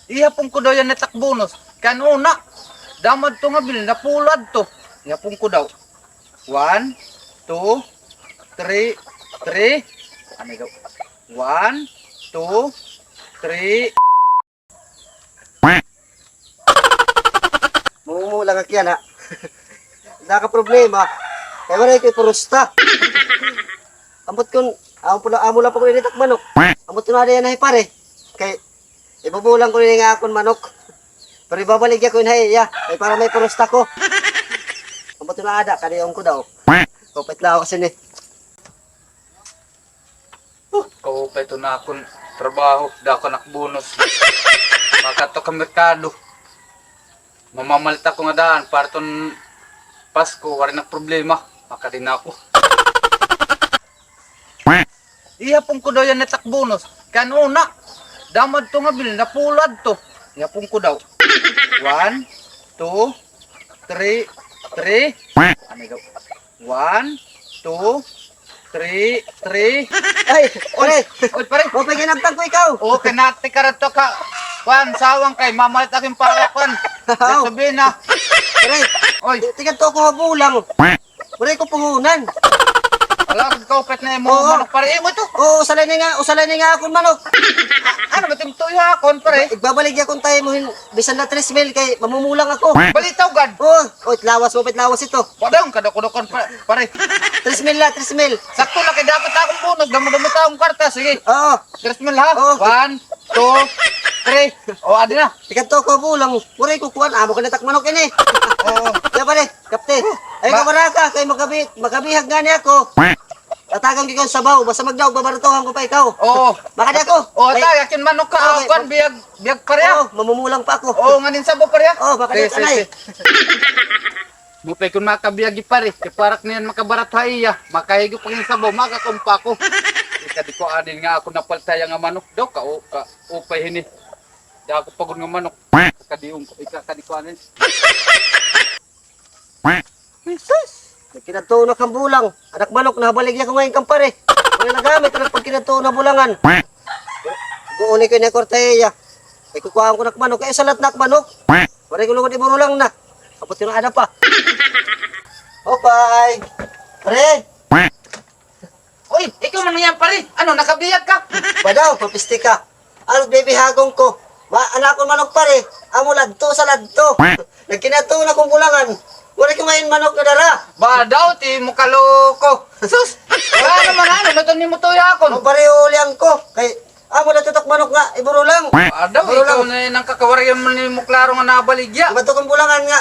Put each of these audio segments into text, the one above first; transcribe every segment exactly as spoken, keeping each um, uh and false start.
Ihapon ko daw yana it ak bonus. Kay an una, damo adto nga bilin, napulad to. Ihapon ko daw. One, two, three, three. Ano daw? One, two, three. Mumula nga kiyan, ha? Nakaproblema. Kay waray koy purusta. Ambot kon, amo pula, amo la pa ko ini it ak manok. Ambot kon ada yana hi pare. Kay ibubulang ko ini nga akon manok. Pero ibabaligya ko ini ha iya. Kay para may purusta ko. Ambot kon ada, kadayon ko daw. Kupit lawas ini. Huh, kaupay ito nga akon trabaho, dako an ak bonus. Makadto ak ha merkado. Mamamalit ako nga daan, para iton Pasko, waray na problema. Makadi na ako. Ihapon ko daw yana it ak bonus. Kay an una, damo adto nga bilin, napulad to. Ihapon ko daw. One, two, three, three. Ano daw? One, two, three, three. Ay, pare. Oy, pare. Mao pa ginabtang ko ikaw. Oo, kay nati ka ra to ka. Kuan, sawang kay mamalit ako hin para kuan. Aw. Sabi na. Pare. Oy. Ti-, tikadto ako ha bulang. Waray ko puhunan. Ala, kaupay na imo manok, pare. Imo ito. Oo, usa la ini nga, usa la ini nga akon manok. Ano ba it im tuyo ha akon, pare? Igbabaligya ko unta ha imo hin bisan na tres mil kay mamumulang ako. Balitaw gad. Oo. Oy, lawas mo, pit lawas ito. Padang, kadako-dakon pa, pare. Tres mil la, tres mil. Sakto la kay dapat akon bonus, damo-damo ta akon kwarta, sige. Oo. Tres mil ha? Oo. One, two, three. O, adi na. Tikadto ko bulang. Waray ko kuan, amo ka na it ak manok ini. Oo. Kaya pare, kapte. Ay, ma- kabaraka, kay makabi-, makabihag ngani ako. Tatagan ko ikaw hin sabaw, basta magdaog, babaratuhan ko pa ikaw. Oo. Makadi ako. Oo, tay, akin manok ka, kuan, biyag, biyag pare, ha? Oo, mamumulang pa ako. Oo, nganin sabaw, pare, ha? Oo, makadi, sige, sige. Mao pa kon makabiyag hi pare, kay para ak niyan makabarato ha iya, makahigop ak hin sabaw, makakuan pa ako. Ikadi ko anin nga ako napaltaya nga manok daw, ka, ka, upay hini. Dako pa gud nga manok. Ikadi ko anin. Jesus! Nagkinadtuon na kan bulang. An ak manok, nabaligya ko ngayon kan pare. Wala nagamit, an ak pagkinadtuon na bulangan. Guuni ko ini kwarta iya. Ay, kukuhaan ko an ak manok. Ay, salat na ak manok. Waray ko lugod iburulang na. Kapot ko na ada pa. Opay! Pare! Uy, ikaw man niyan, pare. Ano, nakabiyag ka? Badaw, papisti ka. Ano, bibihagon ko. Ma, an akon manok, pare. Amo ladto sa ladto. Nagkinadto na kon bulangan. Waray ko ngayon manok nga dara. Badaw, ti mo kaloko. Sus! Wala naman, ano, nato ni mo tuya akon. Mapareho liyan ko. Kay, amo na tutok manok nga, iburulang. Adaw, ikaw na nang kakawarayan man nimo klaro nga nabaligya. Iba to kong bulangan nga.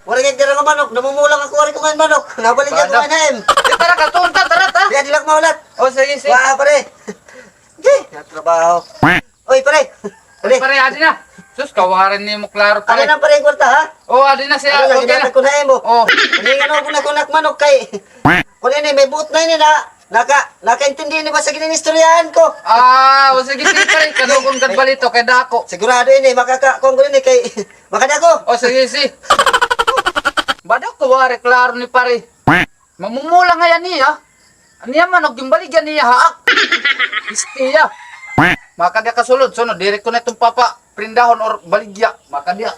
Waray kay dara nga manok, namumulang ako, waray ko ngayon manok. Nabaligya ko ngayon, em. Di, tara, katunta, tara, ta. Di, di lang mahulat. O, sige, sige. Wa, pare. Di, trabaho. Oy, pare. Pare, adi na. Sus, kawaran nimo klaro, pare. Adi na, pare, kwarta, ha? O, adi na siya. Adi na, okay na. Ginatag ko na imo. O. Hindi nga na ako nakunak manok kay. Kung ini, may buot na ini na. Naka, nakaintindi ini ba sa gininistoryahan ko? Ah, o sige, sige, pare. Kadugon kad balito kay dako. Sigurado ini, makaka-, kung ini kay, makadako. O, sige, sige. Badaw ko, wari klaro ni pare. Mamumula nga yan niya. Niya man, og ginbaligyan niya haak. Istiya. Makadiya ka sulod, sunod, diri ko na itong papa prindahon or baligya. Makadiya.